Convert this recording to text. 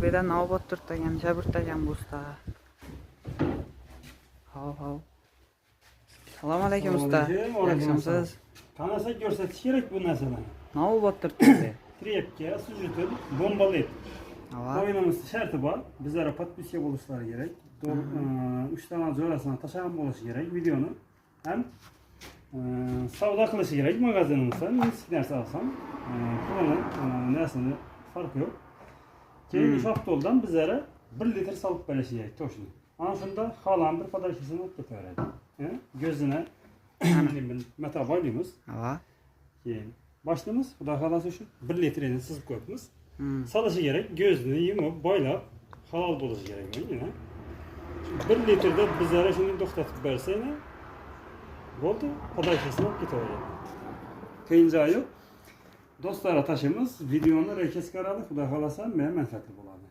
Bu yerda navbat turibdi ekan, jabr ekan bu usta. Hov, hov. Assalomu alaykum, usta. Alaykum, alaykum. Yaxshimisiz? Qanaqa ko'rsatish kerak bu narsalarni? Navbat turibdi. Trepka, sujeti, bombalet. Ava. O'yinimiz sharti bor. Bizlara podpiska bo'lishlari kerak. 3 tane jo'rasini tashlab bo'lishi kerak videoni. Ham savdo qilishi kerak magazinimizdan. Nechta narsa olsam, pulini, narsani farqi yo'q. Keyin avtoldan bizlara 1 litr solib berishi kerak toshni. Ana shunda xolam bir подарка sini olib ketaveradi. Ko'zini mata boylaymiz. Ava. Keyin boshlaymiz. Xudo xohlasa, shu 1 litrini sizib qo'yibmiz. Solishi kerak, ko'zini yumib, boylab, halol bo'lishi kerak yine. 1 litrda bizlara shuni to'xtatib bersa yine bo'ldi, подарка sini olib ketaveradi. Qiyin joyi yo'q. Do'stlarga tashlaymiz, videoni rekes qaradi, Xudo xohlasa, men manfaatli bo'ladi.